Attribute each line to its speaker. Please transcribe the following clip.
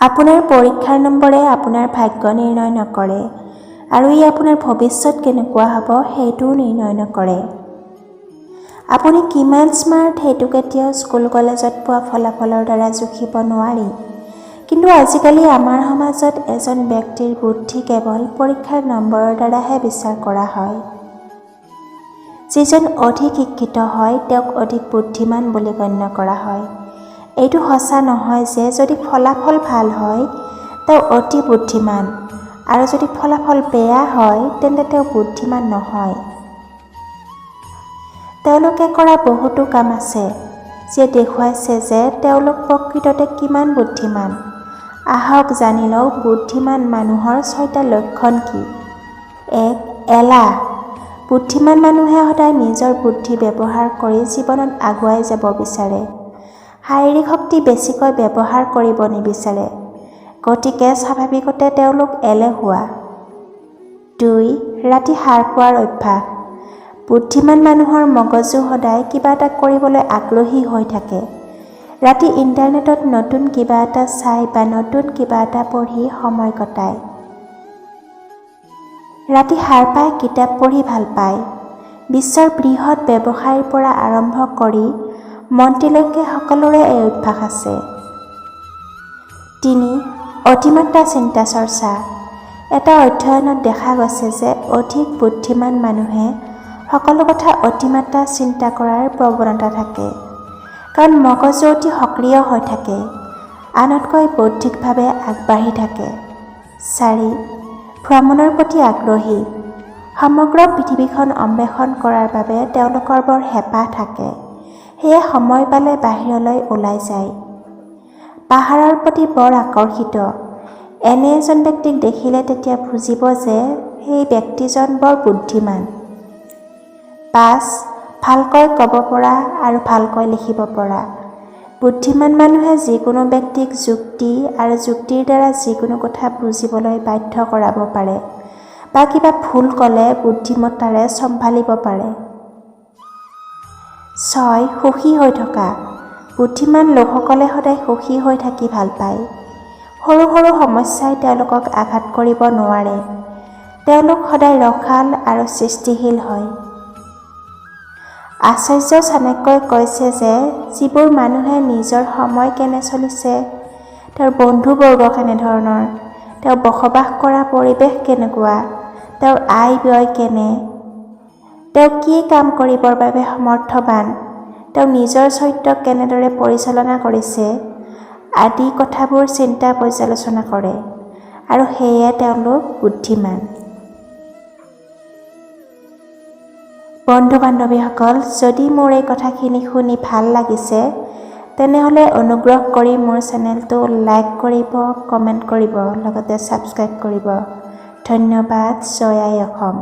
Speaker 1: আপোনাৰ পৰীক্ষাৰ নম্বৰে আপোনাৰ ভাগ্য নিৰ্ণয় নকৰে আৰু ই আপোনাৰ ভৱিষ্যত কেনেকুৱা হ'ব সেইটোও নিৰ্ণয় নকৰে। আপুনি কিমান স্মাৰ্ট সেইটো কেতিয়াও স্কুল কলেজত পোৱা ফলাফলৰ দ্বাৰা জুখিব নোৱাৰি। কিন্তু আজিকালি আমাৰ সমাজত এজন ব্যক্তিৰ বুদ্ধি কেৱল পৰীক্ষাৰ নম্বৰৰ দ্বাৰাহে বিচাৰ কৰা হয়। যিজন অধিক শিক্ষিত হয়, তেওঁক অধিক বুদ্ধিমান বুলি গণ্য কৰা হয়। এইটো সঁচা নহয় যে যদি ফলাফল ভাল হয়, তেওঁ অতি বুদ্ধিমান আৰু যদি ফলাফল বেয়া হয়, তেন্তে তেওঁ বুদ্ধিমান নহয়। তেওঁলোকে কৰা বহুতো কাম আছে যিয়ে দেখুৱাইছে যে তেওঁলোক প্ৰকৃততে কিমান বুদ্ধিমান। আহক জানি লওঁ বুদ্ধিমান মানুহৰ ছয়টা লক্ষণ কি। 1, এলাহ। বুদ্ধিমান মানুহে সদায় নিজৰ বুদ্ধি ব্যৱহাৰ কৰি জীৱনত আগুৱাই যাব বিচাৰে। শাৰীৰিক শক্তি বেছিকৈ ব্যৱহাৰ কৰিব নিবিচাৰে। গতিকে স্বাভাৱিকতে তেওঁলোক এলেহুৱা। 2, ৰাতি সাৰ পোৱাৰ অভ্যাস। বুদ্ধিমান মানুহৰ মগজু সদায় কিবা এটা কৰিবলৈ আগ্ৰহী হৈ থাকে। ৰাতি ইণ্টাৰনেটত নতুন কিবা এটা চাই বা নতুন কিবা এটা পঢ়ি সময় কটায়। ৰাতি সাৰ পাই কিতাপ পঢ়ি ভাল পায়। বিশ্বৰ বৃহৎ ব্যৱসায়ীৰ পৰা আৰম্ভ কৰি মন্ত্ৰীলৈকে সকলোৰে এই অভ্যাস আছে। 3, অতিমাত্ৰা চিন্তা চৰ্চা। এটা অধ্যয়নত দেখা গৈছে যে অধিক বুদ্ধিমান মানুহে সকলো কথা অতিমাত্ৰা চিন্তা কৰাৰ প্ৰৱণতা থাকে। কাৰণ মগজু অতি সক্ৰিয় হৈ থাকে, আনতকৈ বৌদ্ধিকভাৱে আগবাঢ়ি থাকে। 4, ভ্ৰমণৰ প্ৰতি আগ্ৰহী। সমগ্ৰ পৃথিৱীখন অন্বেষণ কৰাৰ বাবে তেওঁলোকৰ বৰ হেঁপাহ থাকে। সেয়ে সময় পালে বাহিৰলৈ ওলাই যায়। পাহাৰৰ প্ৰতি বৰ আকৰ্ষিত। এনে এজন ব্যক্তিক দেখিলে তেতিয়া বুজিব যে সেই ব্যক্তিজন বৰ বুদ্ধিমান। 5, ভালকৈ ক'ব পৰা আৰু ভালকৈ লিখিব পৰা। বুদ্ধিমান মানুহে যিকোনো ব্যক্তিক যুক্তি আৰু যুক্তিৰ দ্বাৰা যিকোনো কথা বুজিবলৈ বাধ্য কৰাব পাৰে বা কিবা ভুল ক'লে বুদ্ধিমত্তাৰে চম্ভালিব পাৰে। 6, সুখী হৈ থকা। বুদ্ধিমান লোকসকলে সদায় সুখী হৈ থাকি ভাল পায়। সৰু সৰু সমস্যাই তেওঁলোকক আঘাত কৰিব নোৱাৰে। তেওঁলোক সদায় ৰসাল আৰু সৃষ্টিশীল হয়। আচাৰ্য চাণক্যই কৈছে যে যিবোৰ মানুহে নিজৰ সময় কেনে চলিছে, তেওঁৰ বন্ধুবৰ্গ কেনেধৰণৰ, তেওঁ বসবাস কৰা পৰিৱেশ কেনেকুৱা, তেওঁৰ আয় ব্যয় কেনে, তেওঁ কি কাম কৰিবৰ বাবে সমৰ্থবান, তেওঁ নিজৰ চৰিত্ৰক কেনেদৰে পৰিচালনা কৰিছে আদি কথাবোৰ চিন্তা পৰ্যালোচনা কৰে আৰু সেয়ে তেওঁলোক বুদ্ধিমান। বন্ধু বান্ধৱীসকল, যদি মোৰ এই কথাখিনি শুনি ভাল লাগিছে, তেনেহ'লে অনুগ্ৰহ কৰি মোৰ চেনেলটো লাইক কৰিব, কমেণ্ট কৰিব, লগতে ছাবস্ক্ৰাইব কৰিব। ধন্যবাদ। জয় আই অসম।